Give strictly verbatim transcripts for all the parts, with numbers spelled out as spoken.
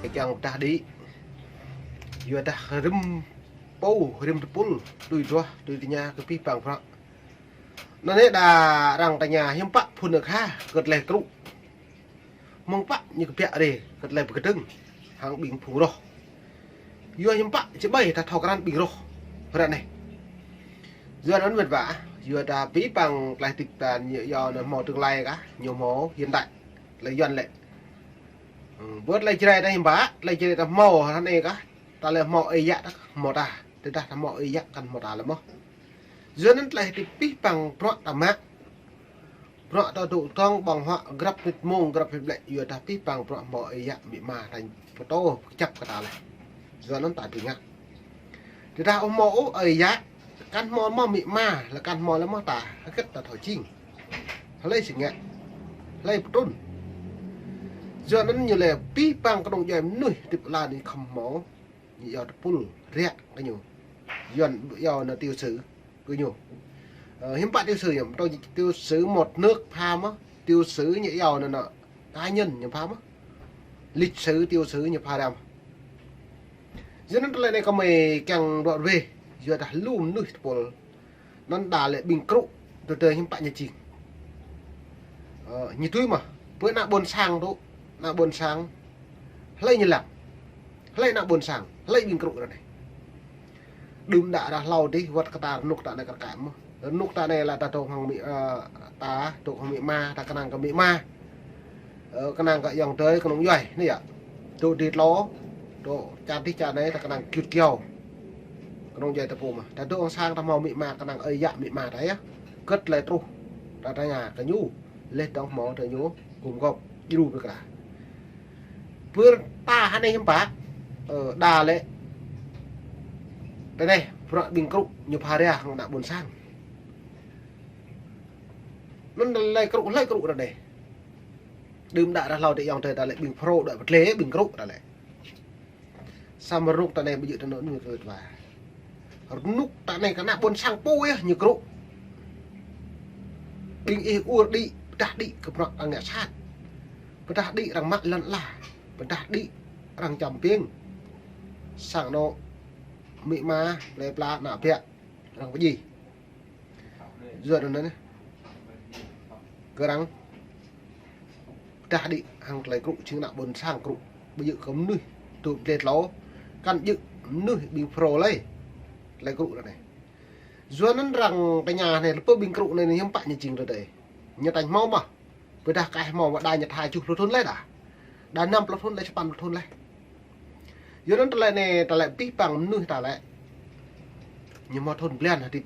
kiăng pơdah đĭ. Yua dah rĭm pô, rĭm tơpul, tui duah, tui tơña kơ abih bang bruă. Anŭn anai đa arăng tơña hiư̆m pă phŭn aka kơ tơlơi krŭ. Mơ̆ng pă ñu kơbiă rai kơ tơlơi pơkơdơ̆ng hăng ƀing phung roh. Yua hiư̆m pă či ƀai ta thâo krăn ƀing roh ră anai. Yua anŭn mĕt wa, yua dah abih bang tơlơi hơdip ta ñu yua anŭn hmâo tương lai kah, ñu hmâo hiện tại, tơlơi Yuan lĕ. Ơ, ƀơi tơlơi Jrai ta hiư̆m pă, tơlơi Jrai ta hmâo ră anai kah, ta lĕ hmâo ơi yă ta kah hmâo ta, tơdah ta hmâo ơi yă kăn hmâo ta lĕ mơ̆n. Yua anŭn tơlơi hơdip abih bang bruă ta mă, bruă ta dŏ tŏng ƀơ̆ng huă grăp mĭt mông grăp mĭt ƀlĕ, yua dah abih bang bruă hmâo ơi yă amĭ ama ta pơtô kơjăp kơ ta laih. Yua anŭn ta dưi ngă. Tơdah ƀu hmâo ôh ơi yă, kăn hmâo mơ̆ amĭ ama, lĕ kăn hmâo lĕ mơ̆ ta, hơget ta thâo jing. Hlơi či ngă, hlơi pơtrŭn. Yua anŭn ñu lĕ abih bang kơnung djuai mơnuih hơdip ala anai khŏm hmâo ñu yua tơpul riă kơ ñu. Yuan yua anŭn tiểu sử kơ ñu. Ơ, hiư̆m pă tiểu sử ñu, tơ tiểu sử một nước pha mơ̆n, tiểu sử ñu yua anŭn cá nhân ñu pha mơ̆n. Lịch sử tiểu sử ñu pha răm. Yua anŭn tơlơi anai kơmơi kiăng ră ruai, yua dah lu mơnuih tơpul. Anŭn đa lĕ ƀing krŭ, tơdơi hiư̆m pă ñu jing. Ơ, ñu tui mơ̆n, ƀơi ană ƀôn sang tŭ, ană ƀôn sang. Hlơi ñu lăng. Hlơi ană ƀôn sang, hlơi ƀing krŭ ră anai. Đưm đă ră hlâo dih, wơ̆t kơ ta rơnŭk ta anai kar kaĭ mơ̆n. Rơnŭk ta anai lĕ ta dŏ hăng amĭ, ơ, ta dŏ hăng amĭ ama, ta kơnang kơ amĭ ama. Ơ, kơnang kơ ayŏng adơi, kơnung djuai, anai yơh. Dŏ dih tlô, dŏ čar dih čar anai, ta kơnang git kiao. Kơnung djuai ta pô mơ̆n. Ta dŏ hăng sang ta hmâo amĭ ama, kơnang ơi yă amĭ ama ta yơh. Hơget tơlơi truh, ta tơña kơ ñu. Laih dơ̆ng hmâo tơ ñu gum gŏp djru pơkra. Ƀơi ta hơnai hiư̆m pă, ơ, đa lĕ. Tơ anai, bruă ƀing krŭ ñu pha rai hăng ană ƀôn sang. Anŭn tơlơi krŭ, hlơi krŭ ră anai. Đưm đă ră hlâo dih ayŏng adơi ta lĕ ƀing phrâo đuaĭ pơtlĕ ƀing krŭ ta lĕ. Samơ̆ rơnŭk ta anai ƀu djơ̆ tơnŭk anŭn kơ wa. Rơnŭk ta anai kơ ană ƀôn sang pô yơh ñu krŭ. Ƀing ih ur đĭ, pơdah đĭ kơ bruă arăng ngă sat. Pơdah đĭ arăng mă lŏn ala. Pơdah đĭ arăng čăm ƀing. Sang anŏ amĭ ama, plơi pla, ană ƀiă, arăng pơdjai. Yua anŭn anai. Kơ arăng pơdah đĭ hăng tơlơi krŭ jing ană ƀôn sang krŭ. Ƀu djơ̆ kơ mơnuih dŏ dleh tlô. Kăn djơ̆ mơnuih ƀing phrâo lơi. Tơlơi krŭ ră anai. Yua anŭn arăng tơña anai lĕ pơ ƀing krŭ anai hiư̆m pă ñu jing ră anai. Ñu tañ hmâo mơ̆n. Ƀôdah kah hmâo mơ̆ đa ñu tha tơjuh pluh thŭn laih đa. Đa năm pluh thŭn laih, sapăn pluh thŭn laih. Yua anŭn tơlơi anai, tơlơi abih bang mơnuih ta lĕ. Ñu hmâo thŭn blan hơdip.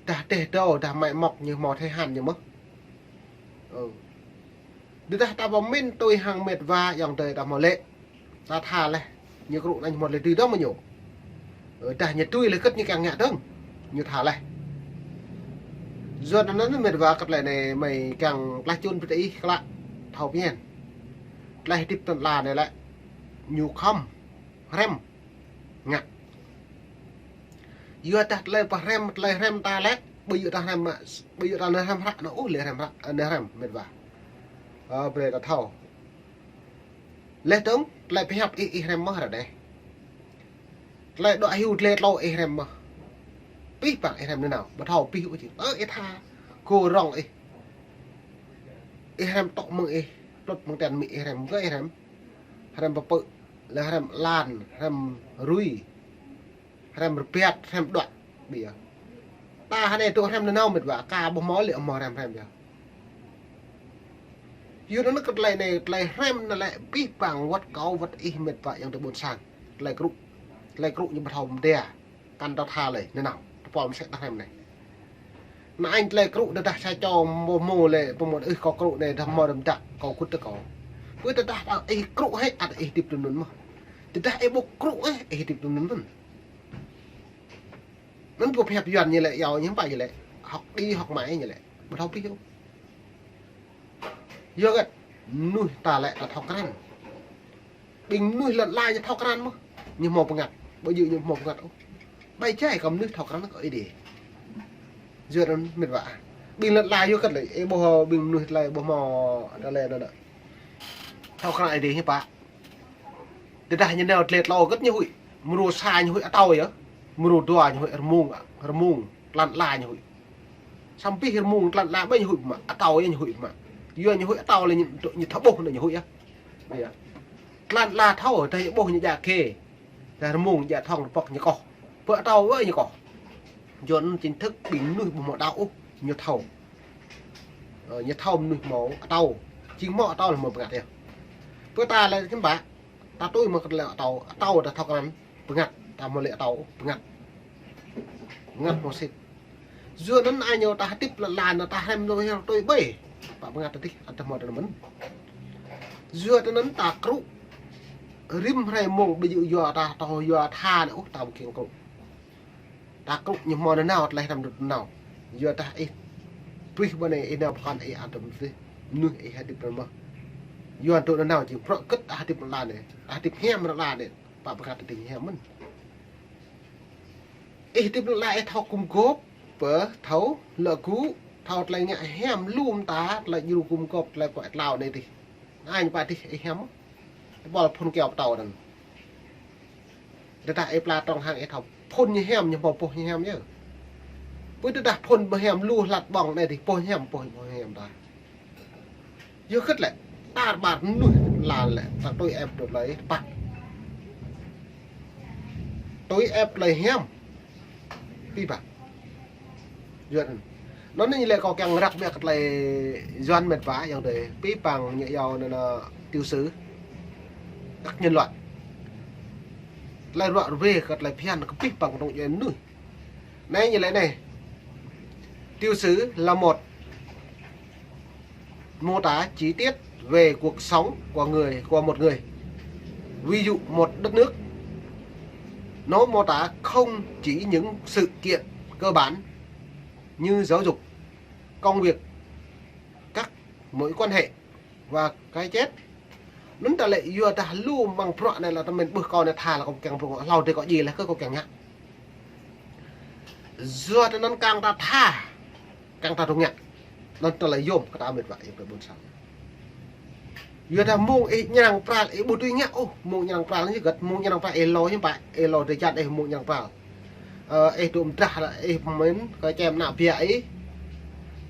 Dah teh dâu, dah mă mŏk ñu hmâo thời hạn ñu mơ̆n. Ơ. Tơdah ta pơmĭn tui hăng mĕt wa ayŏng adơi ta hmâo lĕ. Ta tha laih, ñu krŭ anai ñu hmâo tơlơi dưi dơ̆ng mơ̆ ñu. Ơ, dah ñu dưi laih hơget ñu kiăng ngă dơ̆ng. Ñu tha laih. Yua anŭn mĕt wa kơ tơlơi anai mơi kiăng klah čun brơi ih klă thâo phiăn. Tơlơi hơdip tơnla anai lĕ ñu khŏm hrăm ngă. Yua dah tơlơi pơhrăm, tơlơi hrăm ta lĕ, ƀu djơ̆ ta hrăm mă, ƀu djơ̆ ta anai hrăm hră anŭn ôh, lĕ hrăm hră, anai hrăm mĕt wa. Ơ, brơi ta thâo. Laih dơ̆ng, tơlơi pơhiăp ih, ih hrăm mơ̆ ră anai. Tơlơi dŏ hyu dleh tlô ih hrăm mơ̆. Abih bang ih hrăm nanao, ƀu thâo abih ôh či. Ơ, ih tha, gô rŏng ih. Ih hrăm tŏ mơ̆ng ih, plŭt mơ̆ng tian amĭ ih hrăm, gơ̆ ih hrăm. Hrăm pơpư̆, lĕ hrăm lan, hrăm rui. Hrăm rơbat, hrăm đuaĭ. Ƀiă. Ta hơnai dŏ hrăm nanao mĕt wa, aka ƀu hmâo lĕ hmâo hrăm hrăm yơh. Yua anŭn kơ tơlơi anai, tơlơi hrăm anai lĕ abih bang wơ̆t kâo wơ̆t ih mĕt wa ayŏng adơi ƀôn sang. Tơlơi krŭ. Tơlơi krŭ ñu ƀu thâo mơda. Kăn ta tha lĕ, nanao. Tơpul mơsĕ ta hrăm anai. Anai tơlơi krŭ tơdah sa čô mơ̆ mơ̆ lĕ, pơmơ̆ ih kâo krŭ anai, dah mơ̆ đăm dak, kâo kŭt tơ kâo. Pơ tơdah ta ih krŭ hĕ, ăt ih hơdip tui anŭn mơ̆n. Tơdah ih ƀu krŭ ih, ih hơdip tui anŭn mơ̆n. Anŭn pơhiăp Yuan ñu lĕ, yua ñu hiư̆m pă ñu lĕ. Học đi, học mãi ñu lĕ. Ƀu thâo abih ôh. Yua hơget, mơnuih ta lĕ ta thâo krăn. Ƀing mơnuih lŏn ala ñu thâo krăn mơ̆n. Ñu hmâo bơngăt. Ƀu djơ̆ ñu hmâo bơngăt ôh. Ƀai jai kơ mơnuih thâo krăn kơ Ơi Adai. Yua anŭn mĕt wa. Ƀing lŏn ala yua hơget lĕ, ih ƀuh ƀing mơnuih tơlơi ƀuh hmâo tơlơi anŭn đa. Thâo krăn Ơi Adai hiư̆m pă. Tơdah ñu nao tơlơi tlâo hơget ñu huĭ. Mrô sa ñu huĭ atâo yơh. Mrô dua ñu huĭ rơmung, rơmung, tơlăn ala ñu huĭ. Samơ̆ rơmung tơlăn ala ƀu ñu huĭ mă, atâo yơh ñu huĭ mă. Yua ñu huĭ atâo lĕ ñu, ñu thâo ƀuh anŭn ñu huĭ yơh. Yơh. Tơlăn ala thâo, tơdah ñu ƀuh ñu djă kê. Tơdah rơmung djă thŏng rơpŏk ñu koh. Pơ atâo wơ̆t ñu koh. Yua anŭn chính thức ƀing mơnuih ƀu hmâo đaŏ ôh, ñu thâo. Ơ, ñu thâo mơnuih hmâo atâo. Jing hmâo atâo lĕ hmâo bơngăt yơh. Pơ ta lĕ hiư̆m pă, ta tui mă kơ tơlơi atâo, atâo ta thâo krăn, bơngăt, ta hmâo lĕ atâo, bơngăt. Bơngăt hmâo sĭt. Yua anŭn ai ñu ta hơdip lăn ala anŭn ta hrăm lu hiăp tui ƀai. Pă bơngăt ta dih, ăt hmâo tơnăn mơ̆n. Yua tơnăn ta krŭ. Rĭm hrơi mông ƀu djơ̆ yua ta, ta yua tha anai ôh, ta ƀu kiăng krŭ. Ta krŭ ñu hmâo nanao, tơlơi hrăm dŏ nanao. Yua dah ih prih ƀơi anai ih nao pơkŏn ih ăt dŏ mơ̆n dih. Mơnuih ih hơdip nanao mơ̆n. Yua dŏ nanao jing bruă hơget ta hơdip lăn ala anai. Ta hơdip hiam lăn ala anai. Pă bơngăt ta dih hiam mơ̆n. Ih hơdip lăn ala ih thâo gum gôp, pơ thâo lŏ gŭ, thâo tơlơi ngă hiam lu mơta, tơlơi djru gum gôp, tơlơi kuai tlao anai dih. Anŭn pă dih ih hiam. Ih ƀuh phun kiao pơtâo anŭn. Tơdah ih pla trong hăng ih thâo phun ñu hiam, ñu hmâo boh ñu hiam yơh. Pơ tơdah phun ƀu hiam lu hlăt ƀơ̆ng anai dih boh hiam, boh, boh hiam ta. Yua hơget lĕ, tar ƀar mơnuih lăn lĕ, ta tui ĕp dŏ tơlơi tơpă. Tui ĕp tơlơi hiam. Pĭ pă. Yua anŭn. Anŭn anai lĕ kâo kiăng răk biă kơ tơlơi Yuan mĕt wa ayŏng adơi. Pĭ păng ñu iâu anŭn, ơ, tiểu sử. Các nhân loại. Tơlơi ruă rơwe kơ tơlơi phiăn kơ pĭ păng kơnung djuai mơnuih. Anai ñu lĕ anai. Tiểu sử là một mô tả chi tiết về cuộc sống của người, của một người. Ví dụ một đất nước. Nó mô tả không chỉ những sự kiện cơ bản như giáo dục, công việc, các mối quan hệ và cái chết. Anŭn ta lĕ yua dah lu mơ̆ng bruă anai lĕ ta mĭn ƀuh kâo anai tha lĕ kâo kiăng bruă hlâo dih kâo djai lĕ kơ kâo kiăng ngă. Yua tơnăn kiăng ta tha, kiăng ta dŏ ngă. Anŭn tơlơi yôm kơ ta mĕt wa ayŏng adơi ƀôn sang. Yua dah mông ih ñrăng pral ih ƀu dưi ngă ôh, mông ñrăng pral anai hơget, mông ñrăng pral ih lŏ hiư̆m pă, ih lŏ dêh čan ih mông ñrăng pral. Ơ, ih dŏ mơdrah lĕ ih pơmĭn kơ čem ană biă ih.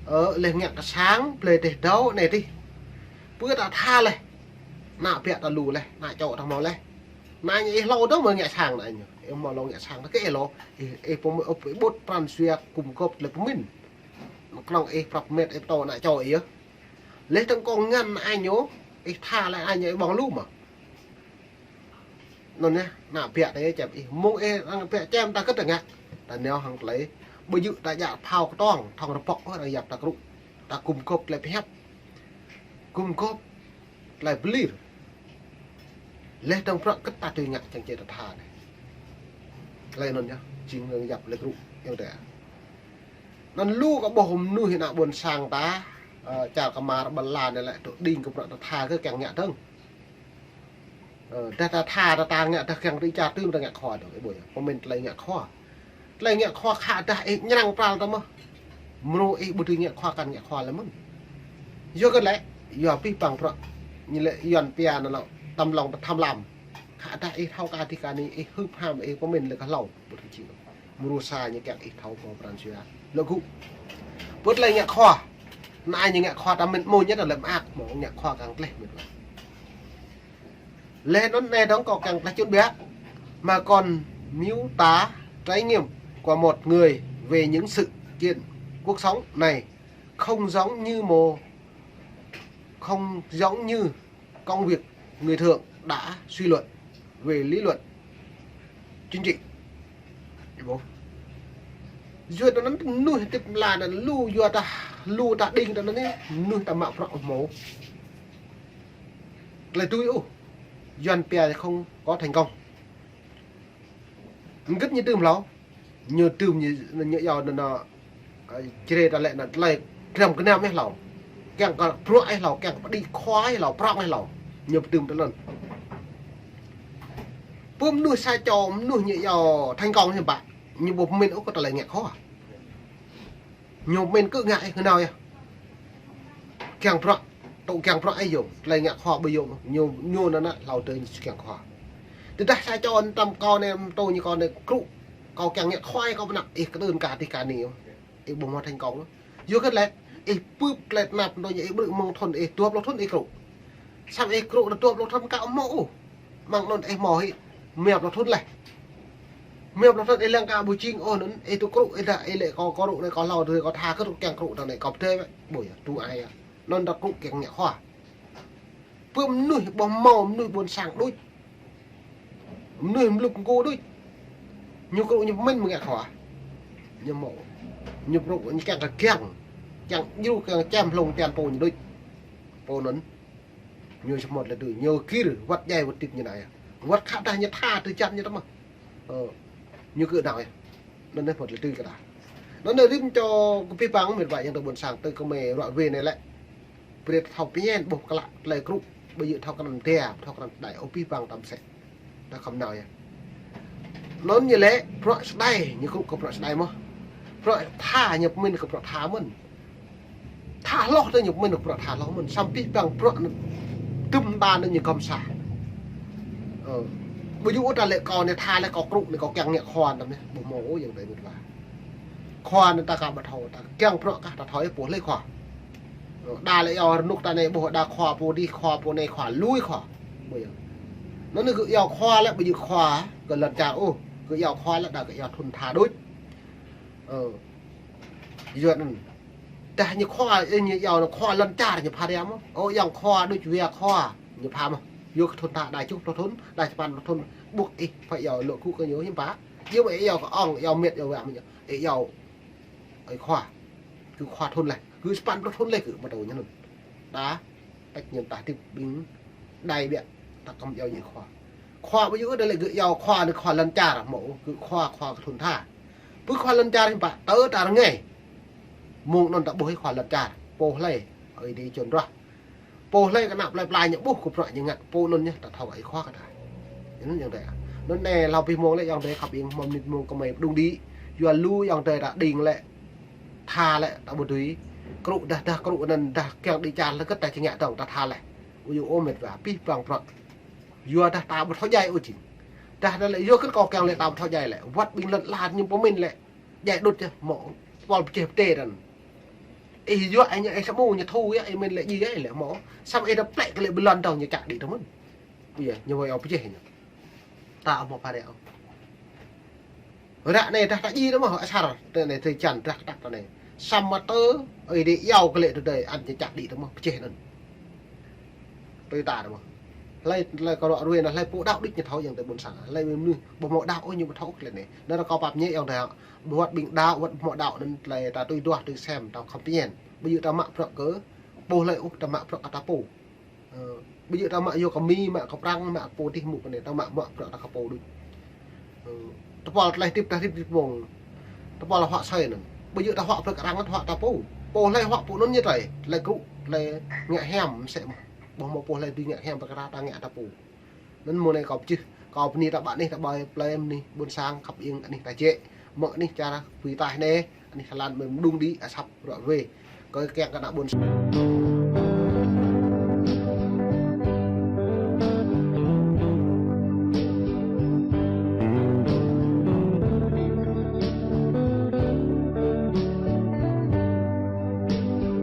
Ơ, lĕ ngă kơ sang, blơi dêh dâo anai dih. Pơ ta tha lĕ. Ană biă ta lu lĕ, ană čô ta hmâo lĕ. Anai ñu ih hlâo dơ̆ng mơ̆ ngă sang anai ñu. Ih hmâo hlâo ngă sang, ta kơ ih hlâo. Ih, ih pơmĭn, ih ƀut pran jua gum gôp tơlơi pơmĭn. Kơnơ̆ng ih prăp mĕt ih pơtô ană čô ih yơh. Lĕ tơ̆ng kông ngăn anai ñu, ih tha lĕ anai ñu ih ƀơ̆ng lu mơ̆. Anŭn yơh, ană biă ta čem ih. Mông ih ană biă čem ta kơ ta ngă. Ta nao hăng tơlơi. Ƀu djơ̆ ta djă phao kơtong, thŏng rơpŏk ôh, arăng yap ta krŭ. Ta gum gôp tơlơi pơhiăp. Gum gôp tơlơi pơlir. Lĕ tơ̆ng bruă hơget ta tui ngă čang či ta tha anai. Tơlơi anŭn yơh, jing arăng yap tơlơi krŭ, yơh dêh. Anŭn lu kơ ƀuh mơnuih ană ƀôn sang ta, ơ, čar kơmar ƀơi lăn anai lĕ dŏ đing kơ bruă ta tha kơ kiăng ngă dơ̆ng. Ơ, dah ta tha, dah ta ngă, dah kiăng tui čar tui ta ngă khua dơ̆ng, ih ƀuh yơh. Pơmĭn tơlơi ngă khua. Tơlơi ngă khua khă dah ih ñrăng pral ta mơ̆. Mrô ih ƀu dưi ngă khua kăn ngă khua lĕ mơ̆n. Yua hơget lĕ, yua pĭ păng bruă. Ñu lĕ Yuan pia anŭn lĕ tăm lòng ta tham lam. Khă dah ih thâo kơ adih kơ anai, ih hưp ham, ih pơmĭn lĕ kơ hlâo. Ƀu dưi čih. Mrô sa ñu kiăng ih thâo kơ pran jua. Lŏ gŭ. Pơ tơlơi ngă khua. Anai ñu ngă khua ta mĭn mơ̆ ñu ta lĕ mơak, mơ̆ ngă khua kiăng tleh mĭn. Lĕ anŭn anai dơ̆ng kâo kiăng tlaih čun biă. Mà còn miêu tả trải nghiệm của một người về những sự kiện cuộc sống này không giống như một, không giống như công việc người thường đã suy luận về lý luận chính trị. Ih ƀuh. Yua tơnăn mơnuih hơdip lăn anai lu yua ta, lu ta đing tơnăn anai, mơnuih ta mă bruă ƀu hmâo tơlơi tui ôh. Yuan pia không có thành công. Hơget ñu dưm hlâo. Ñu dưm ñu, ñu iâu anŭn, ơ, Jrai ta lĕ anŭn tơlơi dram gơnam ih hlâo. Kiăng kơ bruă ih hlâo, kiăng kơ pơđĭ khua ih hlâo, prŏng ih hlâo. Ñu pơdưm tơlơi anŭn. Pơ mơnuih sa čô, mơnuih ñu iâu thành công hiư̆m pă. Ñu ƀu pơmĭn ôh kơ tơlơi ngă khua. Ñu pơmĭn kơ ngă ih nanao yơh. Kiăng bruă. Tŭ kiăng bruă ai yŏng, tơlơi ngă khua ƀu yŏng, ñu, ñu anŭn hlâo adơi ñu kiăng khua. Tơdah sa čô anŭn tăm kâo anai, mtô ñu kâo anai krŭ, kâo kiăng ngă khua kâo pơnăp, ih kơtưn ka tih ka ni, ih ƀu hmâo thành công. Yua kơ lĕ, ih pưp tơlơi tơnap mtô ñu ih ƀrư̆ mơ̆ng thŭn ih dua pluh thŭn ih krŭ. Samơ̆ ih krŭ dua pluh thŭn ka hmâo ôh. Mơ̆ng anŭn ih hmâo hĭ, mia pluh thŭn laih. Mia pluh thŭn ih lăng ka ƀu jing ôh anŭn, ih tŭ krŭ, ih dah, ih lĕ kâo, kâo krŭ anai kâo hlâo adơi kâo tha kơ tŭ kiăng krŭ tơnai kâo pơdơi wĕ, ƀu yơh, tŭ ai yơh. Anŭn ta krŭ kiăng ngă khua. Pơ mơnuih ƀu hmâo mơnuih ƀôn sang đôč. Mơnuih mlŭk mgu đôč. Ñu krŭ ñu pơmĭn mơ̆ng ngă khua. Ñu hmâo. Ñu krŭ ñu kiăng kơ kiăng. Kiăng djru kiăng čem hlŏng tian pô ñu đôč. Pô anŭn. Ñu samơ̆ lĕ tui. Ñu gir wăt djai wăt tĭt ñu anai. Wăt khă dah ñu tha tơjăn ñu tơmơ̆. Ơ, ñu kơ đaŏ yơh. Anŭn anai mơ̆t lĕ tui kơ ta. Anŭn anai rĭm čô kơ pih păng mĕt wa ayŏng adơi ƀôn sang tơ kơ mơi ruă wê anai lĕ. Brơi ta thâo pơñen ƀuh klă tơlơi krŭ. Ƀu djơ̆ thâo krăn dea, thâo krăn đai ôh pih păng tăm sĕ. Ta khŏm nao yơh. Anŭn ñu lĕ bruă sơđai, ñu krŭ kơ bruă sơđai mơ̆n. Bruă tha ñu pơmĭn kơ bruă tha mơ̆n. Tha hloh tơ ñu pơmĭn kơ bruă tha hloh mơ̆n. Samơ̆ pih păng bruă anŭn tŭm ta anŭn ñu gŏm sa. Ơ. Ƀu djơ̆ ôh ta lĕ kâo anai tha lĕ kâo krŭ anai kâo kiăng ngă khua anŭn mơ̆n. Ƀu hmâo ôh ayŏng adơi mĕt wa. Khua anŭn ta ka ƀu thâo, ta kiăng bruă kah ta thâo ih pô hlơi khua. Ơ, đa lĕ yua rơnŭk ta anai ƀuh đa khua pô dih, khua pô anai, khua lui khua. Ƀu yơh. Anŭn anai gơ̆ yua khua lĕ ƀu djơ̆ khua kơ lŏn čar ôh. Gơ̆ yua khua lĕ đa gơ̆ yua thŭn tha đôč. Ơ. Yua anŭn. Dah ñu khua, ơ, ñu yua anŭn khua lŏn čar ñu pha ria mơ̆n. Ơ, yua khua đôč wia khua ñu pha mơ̆n. Yua kơ thŭn tha đa čuh pluh thŭn, đa čơpăn pluh thŭn. Ƀuh ih phải yua lŏ gŭ kơ ñu hiư̆m pă. Yua mơ̆ yua kơ ong, yua mĕt, yua wa mơ̆n yua. Ih yua ơi khua. Gơ̆ khua thŭn laih. Gơ̆ čơpăn pluh thŭn laih gơ̆ mơtô ñu anŭn. Đa. Tĕk ñu ta tĭp ƀing đai biă, ta khŏm yua ñu khua. Khua ƀu djơ̆ ôh ta lĕ gơ̆ yua khua anai khua lŏn čar, hmâo gơ̆ khua, khua kơ thŭn tha. Pơ khua lŏn čar hiư̆m pă, tơ ta rơngai. Mơ̆ng anŭn ta ƀuh khua lŏn čar, pô hlơi, ơi adơi čun ruah. Pô hlơi kơ ană plơi pla ñu ƀuh kơ bruă ñu ngă, pô anŭn ñu ta thâo ơi khua kơ ta. Anŭn ayŏng adơi. Anŭn anai hlâo pih mơ̆ng lĕ ayŏng adơi khăp ing hmâo mơnit mơ̆ng kơ mơi pơđung đĭ. Yua lu ayŏng adơi ta đing lĕ. Tha lĕ ta ƀu dưi. Krŭ dah, dah krŭ anŭn dah kiăng đĭ čar lĕ kơ ta či ngă dơ̆ng ta tha lĕ. Ui yua ôh mĕt wa, pih păng bruă. Yua dah ta ƀu thâo djai ôh jing. Dah dah lĕ yua kơ kâo kiăng lĕ ta ƀu thâo djai lĕ. Wăt ƀing lŏn lan ñu pơmĭn lĕ. Djai đŭt yơh, hmâo. Pol pơjeh pơtê đan. Ih yua ih ñu ih samơ̆ ñu thu yơh, ih mĭn lĕ djai lĕ hmâo. Samơ̆ ih dah plĕ kơ lĕ ƀơi lŏn dơ̆ng ñu čă đĭ tơ mơ̆n. Ui yơh, ñu wai ôh pơjeh ñu. Ta hmâo pha ria ôh. Ră anai dah ta djai tơ mơ̆n, asar, tơ anai tơ čan dah kơtăp tơ anai. Samơ̆ tơ, ơi adơi yua kơ lĕ tơdơi, ăn ñu čă đĭ tơ mơ̆n, pơjeh anŭn. Tui ta tơ mơ̆n. Hlơi, hlơi kơ ruă ruê anŭn, hlơi pô đaŏ đôč ñu thâo ayŏng adơi ƀôn sang. Hlơi mơnuih, ƀu hmâo đaŏ ôh ñu ƀu thâo kơ lĕ anai. Anŭn ră kâo pap ñe ayŏng adơi. Wăt ƀing đaŏ, wăt ƀu hmâo đaŏ anŭn, hlơi ta tui duah, tui sem, ta khŏm pơñen. Ƀu djơ̆ ta mă bruă kơ, pô hlơi ôh ta mă bruă kơ ta pô. Ơ, ƀu djơ̆ ta mă yua kơ Mi, mă kơ Prăng, mă kơ pô dih mơ̆ kơ anai, ta mă, mă bruă ta kơ pô đôč. Ơ, tơpul tơlơi hơdip ta hơdip hơdip mơ̆ng. Tơpul huă sơi anŭn. Ƀu djơ̆ ta huă bruă kơ arăng, ta huă ta pô. Pô hlơi huă pô anŭn ñu tơlơi, tơlơi krŭ, tơlơi ngă hiam mơsĕ mơ̆n. Ƀu hmâo pô hlơi dưi ngă hiam pơkra ta ngă ta pô. Anŭn mơ̆ng anai kâo pơčih, kâo bơni ta ƀă anih ta ƀai plơi mơ̆n anih ƀôn sang khăp ing anih ta jĕ. Mơ̆ng anih čar pui taih anai, anih Thái Lan mơi pơđung đĭ asăp ruă ruê. Kâo kiăng kơ ană ƀôn sang.